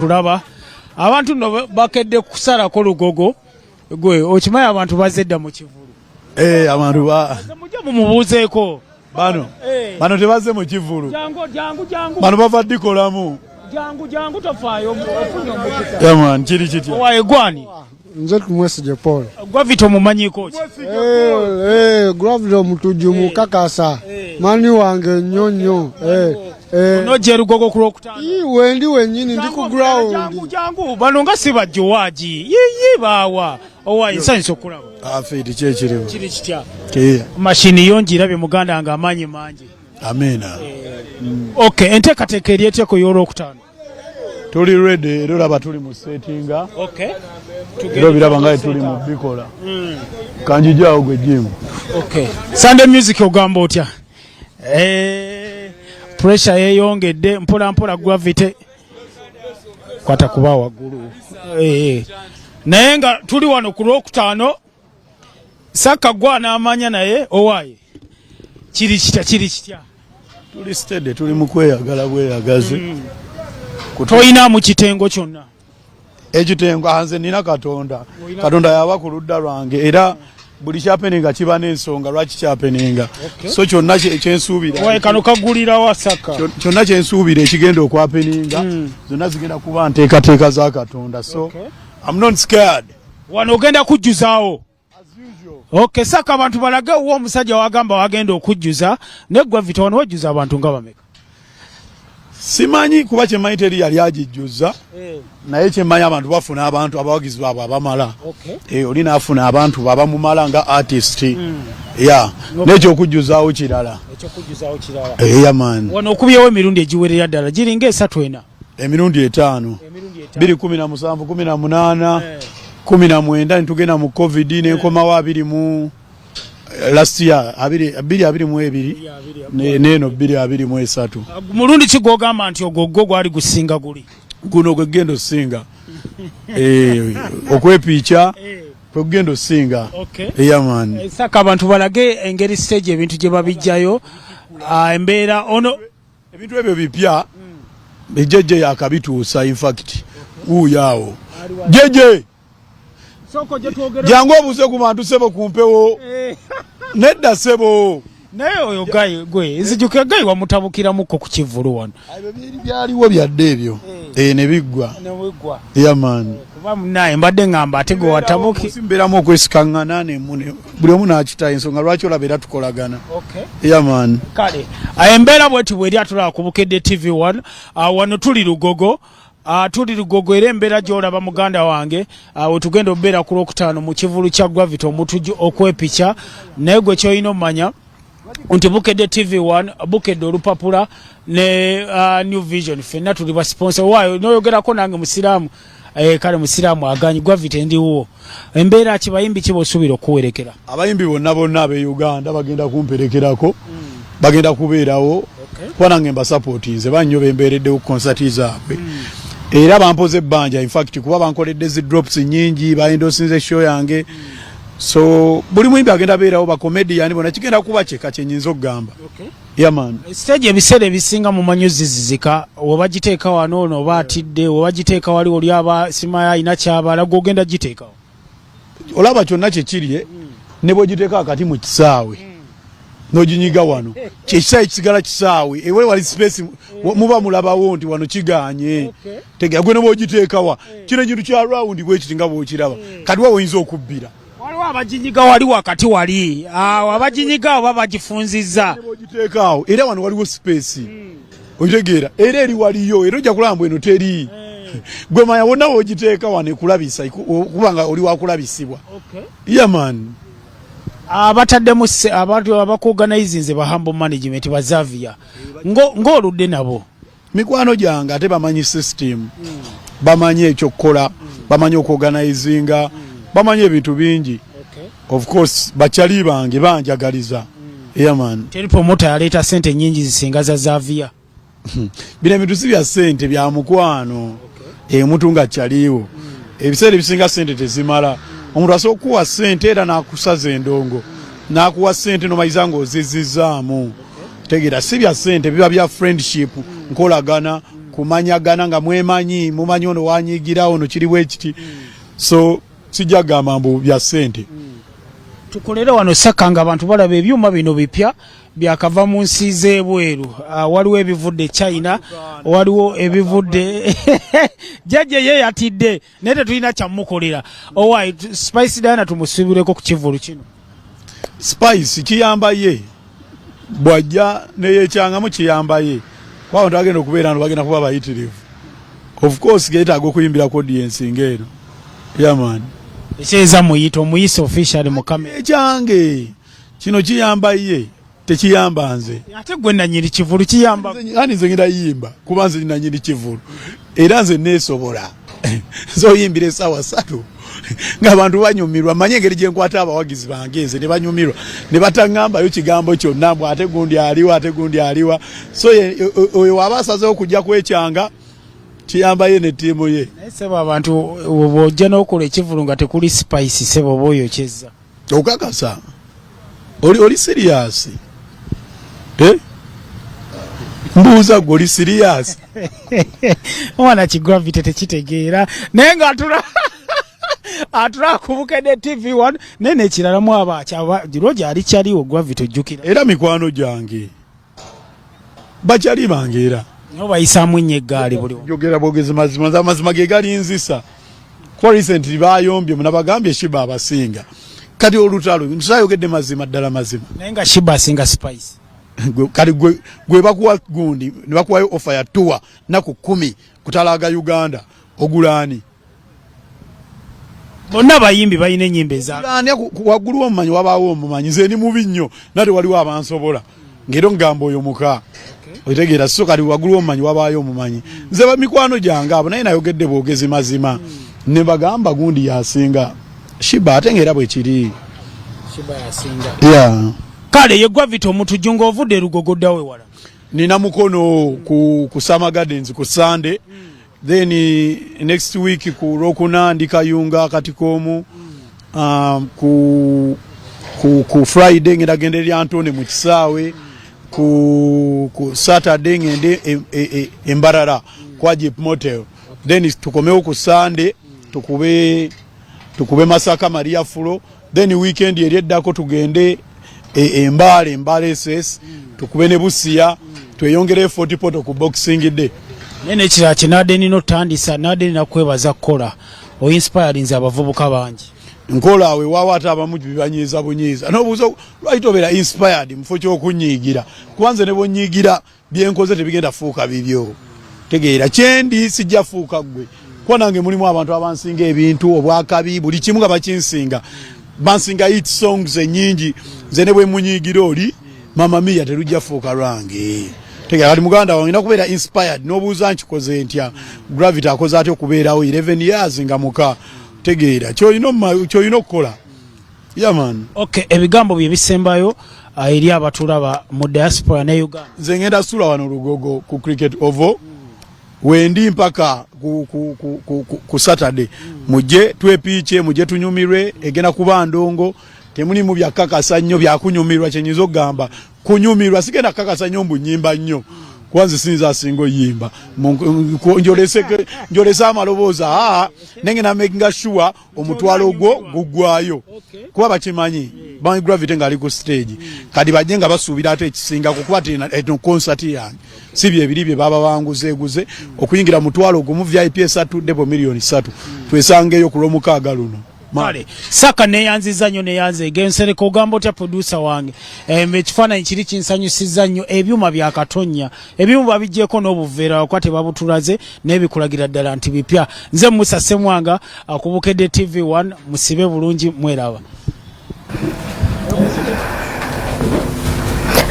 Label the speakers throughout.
Speaker 1: Tulaba abantu nno bakedde kusalako lugogo. Gwe okimanyi abantu bazze dda mu kivulu.
Speaker 2: Eh, abantu ba
Speaker 1: mujje mumubuuzeeko.
Speaker 2: Bano
Speaker 1: Eh.
Speaker 2: bano tebazze mu kivulu.
Speaker 1: Jangu, jangu, jangu.
Speaker 2: Bano bava dikolamu.
Speaker 1: Jangu, jangu, tofaayo, ofunye omukisa.
Speaker 2: Yeah man, kiri kitya?
Speaker 1: Owaye gwani?
Speaker 3: Nze Tumwesigye Paul.
Speaker 1: Gravity omumanyiiko ki?
Speaker 3: Eh, eh, Gravity Omutujju mukakasa. Mani wange nnyo nnyo. Eh, eh.
Speaker 1: Onojja erugogo ku Lwokutaano.
Speaker 3: Ii, wendi wennyini ndi ku ground.
Speaker 1: Jangu, jangu, bano nga si bajjowaagi. Yiyi baawa. Owaye nsanyusa okulaba.
Speaker 2: Afeeti ki ekiriwo?
Speaker 1: Kiri kitya?
Speaker 2: Kiya.
Speaker 1: Mashini yo ngirabye muganda nga amaanyi mangi.
Speaker 2: Amiina.
Speaker 1: Okay, enteekateeka eri etya ku y'Olwokutaano?
Speaker 2: Tuli ready era olaba tuli mu settinga.
Speaker 1: Okay.
Speaker 2: Era obiraba nga tuli mu bikola. Kanjijaawo gwe jimu.
Speaker 1: Okay. Sunday music ogamba otya? Eh, pressure yeeyongedde mpola mpola. Gravity kwata kuba waggulu. Eh, naye nga tuli wano ku Lwokutaano, Saka gwa n'amanya naye owaaye kiri kitya, kiri kitya?
Speaker 2: Tuli steady, tuli mu kweyagala bweyagazi.
Speaker 1: Toyina kitengo kyonna?
Speaker 2: Ekitengo ah, nze nina Katonda. Katonda yaba ku ludda lwange era buli kyahappeninga kiba n'ensonga lwaki kyahappeninga. So kyonna kyensuubira
Speaker 1: Owaye kano kagulirawo Saka.
Speaker 2: Kyonna kyensuubira ekigenda okuhappeninga, zonna zigenda kuba nteekateeka za Katonda. So I'm not scared.
Speaker 1: Wano ogenda kujjuzaawo? Okay, Saka, abantu balage wo omusajja wagamba wagenda okujjuza. Ne Gravity, wano wajjuza abantu nga bameka?
Speaker 2: Simanyi, kuba kyemmanyi teri yali agijjuza, naye kyemmanyi abantu bafuna abantu abawagizi baabwe abamala. Eh, oli naafuna abantu babamumala nga artist ya n'ekyokujjuzaawo kirala.
Speaker 1: Ekyokujjuzaawo kirala.
Speaker 2: Yeah man.
Speaker 1: Wano okubyewo emirundi egiwerera ddala giringa esatu, ena?
Speaker 2: Emirundi 5.
Speaker 1: Emirundi 5.
Speaker 2: 2017, 18, 19, nitugenda mu COVID, nenkomawo abiri mu last year 2022, neeno 2023.
Speaker 1: Mulundi ki gwogamba nti ogwo gwo gwali gusinga guli?
Speaker 2: Guno gwe genda osinga. Eh, okwepiica kwe gugenda osinga. Yeah man.
Speaker 1: Saka, abantu balage engeri stage ebintu gye babijjayo. Ah, embeera ono.
Speaker 2: Ebintu ebyo bipya, ejjejje yakabituusa. Infact wuuyo awo jjejje, jangu obuuze ku bantu sebo ku mpewo. Nedda sebo.
Speaker 1: Naye oyo guy gwe nzijuka guy wamutabukiramuko ku kivvulu wano.
Speaker 2: Ebyo byeri byaliwo byadde ebyo. Eh, ne biggwa. Yeah man.
Speaker 1: Kuba munaye mbadde ŋŋamba ate gwe watabuki.
Speaker 2: Mbeeramu okwesikaŋŋana buli omu n'akita ensonga lwaki olaba era tukolagana. Yeah man.
Speaker 1: Kale, embeera bweti bweri atulaba ku Bukedde TV 1. Wano tuli Lugogo. Tuli Lugogo era embeera gy'olaba muganda wange, wetugenda okubeera ku Lwokutaano mu kivulu kya Gravity Omutujju okwepica. Naye gwe kyolina omumanya nti Bukedde TV 1, Bukedde olupapula ne New Vision ffenna tuli ba sponsor waayo. Noyogerako nange musiraamu. Eh, kale musiraamu aganyi. Gravity, ndiwo embeera ki, bayimbi ki bosuubira okuwerekera?
Speaker 2: Abayimbi bonna bonna ab'e Uganda bagenda kumperekerako, bagenda kubeerawo kuba nange mbasapootinze bannyo bembeereddewo ku konsati zaabwe era bampoze ebbanja. Infact kuba bankoledde zi drops nyingi, baendorsinze show yange, so buli muyimbi agenda beerawo, bacomedian bonna, kigenda kuba kyeka kyenyinza okugamba. Yeah man.
Speaker 1: Stage ebiseera ebisinga mumanyi zizizika, webagiteeka wano ono oba atidde, webagiteeka wali oli aba simaya alina kyabala. Gwogenda giteekawo?
Speaker 2: Olaba kyonna kyekiri, ne bwogiteeka wakati mu kisaawe n'oginyiga wano, kyekisaawe kisigala kisaawe. Ewe wali space muba mulabawo nti wano kiganye. Tegera gwe ne bwogiteekawa, kino ekintu kya round bwekiti nga bwokiraba, kati wa oyinza okubbira.
Speaker 1: Waliwo abaginyiga wali wakati wali awo, abaginyiga oba bagifunzizza.
Speaker 2: Bwogiteekaawo era wano waliwo space, okitegeera, era eri waliyo, era ojja kulaba mbu eno teri. Gwe manya wonna wogiteeka wano ekulabisa kubanga oli wakulabisibwa. Yeah man.
Speaker 1: Abataddemu abantu abakuorganizinze ba Humble Management bazavia ng'oludde nabo.
Speaker 2: Mikwano gyange, ate bamanyi system, bamanyi ekyokukola, bamanyi okuorganizinga, bamanyi ebintu bingi. Of course bakyali bange banjagaliza. Yeah man.
Speaker 1: Teri promoter yaleeta sente nyingi zisinga za Zavia.
Speaker 2: Bino ebintu si bya ssente, bya mukwano. Omuntu nga kyaliwo, ebiseera ebisinga ssente tezimala. Omuntu asobola okukuwa ssente era n'akusaza endongo, n'akuwa ssente nomaliza ng'ozizizaamu. Tegeera, si bya ssente, biba bya friendship, nkolagana. kumanyagana nga mwemanyi, mumanyi ono wanyigira ono kiri bwekiti. So sijja kugamba mbu bya ssente.
Speaker 1: Tukolere wano Saka nga abantu balaba ebyuma bino bipya byakava mu nsi z'ebweru. Waliwo ebivudde China, waliwo ebivudde jjajja ye yatidde, naye tetulina kyamukolera. Owai Spice Diana tumusuubireko ku kivvulu kino?
Speaker 2: Spice kiyamba ye bwajja neyekyangamu, kiyamba ye kuba abantu bagenda okubeera no bagenda kuba bayitirivu. Of course geetaaga okuyimbira ku audience ng'eno, yeah man.
Speaker 1: Ekyeza muyita omuyise officially mu kamera.
Speaker 2: Ekyange kino kiyamba ye, tekiyamba nze.
Speaker 1: Ate gwe nanyini kivulu, kiyamba.
Speaker 2: Ani nze ngenda yimba kuba nze nanyini kivulu era nze neesobola. Nze oyimbira essaawa 3 ng'abantu banyumirwa, manye engeri gye nkwata abawagizi bange nze ne banyumirwa ne bataŋŋambayo kigambo kyonna mbu ate gundi aliwa, ate gundi aliwa. So oyo waba asazeewo kujja kwekyanga, kiyamba ye ne ttiimu ye.
Speaker 1: Naye sebo, abantu bw'ojja n'okola ekivulu nga tekuli Spice, sebo, oba oyo kyezza.
Speaker 2: Okakasa oli serious, eh? Mbuuza gwe, oli serious?
Speaker 1: Omwana ki Gravity tekitegeera, naye nga atula ku Bukedde TV 1. Naye nekirala mwaba Roja ali kyaliwo Gravity, ojjukira?
Speaker 2: Era mikwano gyange bakyali bange era.
Speaker 1: Naye bayisaamu ennyo eggaali buli.
Speaker 2: Njogera bwogezi mazima, nze amazima ge galinzisa, kuba recently bayombye munabagambye Sheebah abasinga. Kati olutalo nsayogedde mazima ddala mazima.
Speaker 1: Naye nga Sheebah asinga Spice.
Speaker 2: Kati gwe bakuwa gundi ne bakuwayo offer ya tour naku 10 kutalaaga Uganda, ogulaani?
Speaker 1: Bonna bayimbi balina ennyimba eza
Speaker 2: Ogulaani? Waggulu womumanyi wabaawo omumanyi. Nze ndi mubi nnyo nate waliwo abansobola ngero ngamba oyo muka otegeera. So kati waggulu womumanyi wabaayo omumanyi. Nze bamikwano gyange abo, naye nayogedde bwogezi mazima ne bagamba gundi yasinga Sheebah, ate ngaera bwe kiri.
Speaker 1: Sheebah yasinga.
Speaker 2: Yeah.
Speaker 1: Kale ye Gravity Omutujju, ng'ovudde e Lugogo ddawe wala.
Speaker 2: Nina Mukono ku Summer Gardens ku Sunday, then next week ku Lwokuna ndi Kayunga Katikomu, ku Friday ngenda genda eri Antone mu kisaawe, ku Saturday ngende Embarara kwa Jeep Motel, then tukomewo ku Sunday tukube Masaka Maria Flo, then weekend eri eddako tugende Embaale, Embaale SS, tukube ne Busiya, tweyongere Fort Portal ku Boxing Day.
Speaker 1: Naye nekirala kyenadde nina otandisa, nadde nina kwebaza kukola, oinspirinze abavubuka bangi.
Speaker 2: Nkola awe waawo, ate abamu bibanyiiza bunyiiza nobuuza lwaki tobeera inspired mufo kyokunyiigira, kuba nze ne bwonyiigira byenkoze tebigenda fuuka bibyo. Tegeera kyendi, sijja fuuka ggwe, kuba nange mulimu abantu abansinga ebintu obwakabi, buli kimu nga bakinsinga, bansinga hit songs enyingi. Nze ne bwe munyiigira oli Mama Mia terujja fuuka lwange. Tegeera kati muganda wange, nina kubeera inspired n'obuuza nkikoze ntya, Gravity akoze atya okubeerawo 11 years nga muka. Tegeera kyolina okukola, yeah man.
Speaker 1: Okay, ebigambo bye bisembayo eri abatulaba mu diaspora ne Uganda.
Speaker 2: Nze ngenda sula wano Lugogo ku Cricket Oval wendi mpaka ku Saturday. Mujje twepiiche, mujje tunyumirwe, egenda kuba ndongo, temulimu byakakasa nnyo, byakunyumirwa. Kyenyinza okugamba kunyumirwa, sigenda kakasa nnyo mbu nyimba nnyo, kuba nze sinza asinga oyimba. Njolese amaloboozi aa nenge na makinga sure omutwalo gwo guggwayo, kuba bakimanyi bamanyi Gravity ng'ali ku stage. Kati bajje nga basuubira ate ekisingako, kuba eno concert yange si byebiri bye baba banguzeeguze okuyingira 1,000, VIP 3, depo 3 million. Twesangeyo ku Lwomukaaga luno.
Speaker 1: Kale Saka, neyanziza nnyo, neyanze gensereka. Ogamba otya producer wange? Ekifaananyi kiri kinsanyusiza nnyo, ebyuma byakatonya, ebimu babijjeko n'obuveera kwa tebabutulaze, naye bikulagira ddala nti bipya. Nze Musa Semwanga ku Bukedde TV 1. Musibe bulungi, mweraba.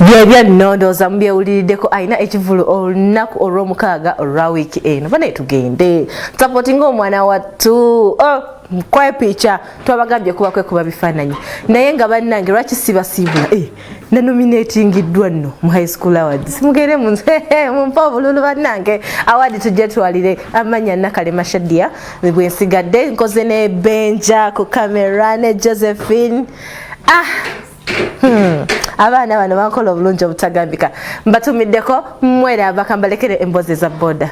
Speaker 4: Byebyo nno, ndowooza mubyewuliriddeko. Alina ekivulu olunaku Olwomukaaga olwa wiiki eno. Banaye tugende supportinga omwana wattu. Oh, kwepiica twabagambye kuba kwekuba bifaananyi, naye nga bannange lwaki sibasiibula? Eh, nanominatingiddwa nno mu high school awards, mugende mumpe obululu bannange, award tujje twalire. Amanya Nakalema Shadia bwensigadde nkoze ne Benja ku camera ne Josephine. Ah, Abaana bano bankola obulungi obutagambika. Mbatumiddeko, mweraba, kambalekere emboozi eza boda.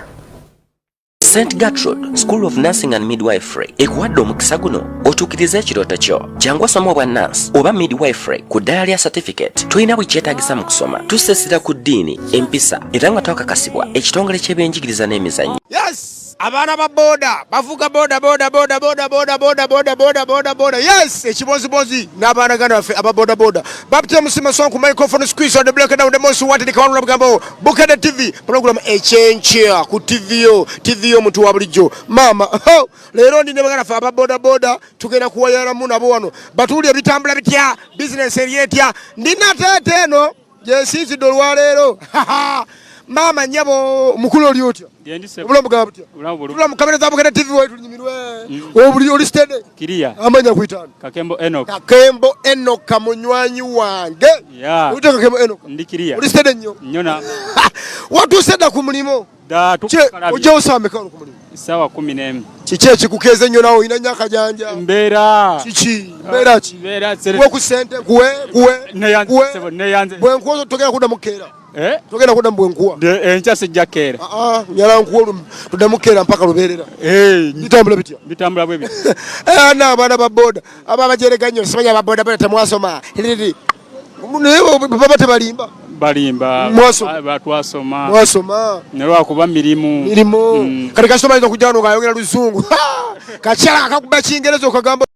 Speaker 5: St Gertrude School of Nursing and Midwifery ekuwadde omukisa guno otuukirize ekirooto kyo. Jangu osome obwa nurse oba midwifery ku ddala lya certificate. Tulina buli kyetaagisa mu kusoma. Tussa essira ku ddiini, empisa era nga twakakasibwa ekitongole ky'ebyenjigiriza n'emizannyo.
Speaker 6: Yes, abaana ba boda bavuga boda boda boda boda boda boda boda boda boda boda. Yes, ekibonzibozi n'abaana ganda baffe aba boda boda. Baptist Musima Song ku microphone squeeze on the black down the most wanted kawanula bugambo Bukedde TV program ekyenkya ku TV yo TV yo omuntu wa bulijjo maama ho leero ndi ne baganda ffe aba boda boda tugenda kuwayalamu nabo wano batuuli ebitambula bitya business eri etya ndina teete eno gyensinzidde olwaleero maama nyabo mukulu oli otya obulamu bugaba butya tula mu kamera za Bukedde TV wayi tulinyumirwe mm. obuli oli steady
Speaker 7: kiriya
Speaker 6: amanya kuyitaano
Speaker 7: Kakembo Enoch
Speaker 6: Kakembo Enoch munywanyi wange
Speaker 7: yeah.
Speaker 6: Oyita Kakembo Enoch
Speaker 7: ndi kiriya
Speaker 6: oli steady nnyo
Speaker 7: nnyo na
Speaker 6: watuuse dda ku mulimu ojja osaawa meka ku mulimu
Speaker 7: Sawa 11.
Speaker 6: Kiki ekikukeeza ennyo nawe olina nnyo akajanja?
Speaker 7: Mbeera.
Speaker 6: Kiki? Mbeera ki?
Speaker 7: Mbeera.
Speaker 6: Kuwe ku ssente kuwe kuwe.
Speaker 7: Neyanze neyanze.
Speaker 6: Bwe nkuwa togenda kuddamu kukeera.
Speaker 7: Eh?
Speaker 6: Togenda kuddamu bwe nkuwa.
Speaker 7: Enkya sijja kukeera.
Speaker 6: Ah, ah nyala nkuwa tuddamu kukeera mpaka lubeerera.
Speaker 7: Eh,
Speaker 6: bitambula bitya?
Speaker 7: Bitambula bwe bityo.
Speaker 6: Eh, na abaana ba boda aba abajerega nnyo simanyi aba boda boda temwasoma. Naye baba tebalimba.
Speaker 7: Balimba.
Speaker 6: Mwasoma.
Speaker 7: Twasoma.
Speaker 6: Mwasoma.
Speaker 7: Ne lwakuba mirimu.
Speaker 6: Mirimu. Mm. Kati kasitoma ayinza okujja wano ng'ayogera luzungu. Kakyala akakuba Kingereza okagamba.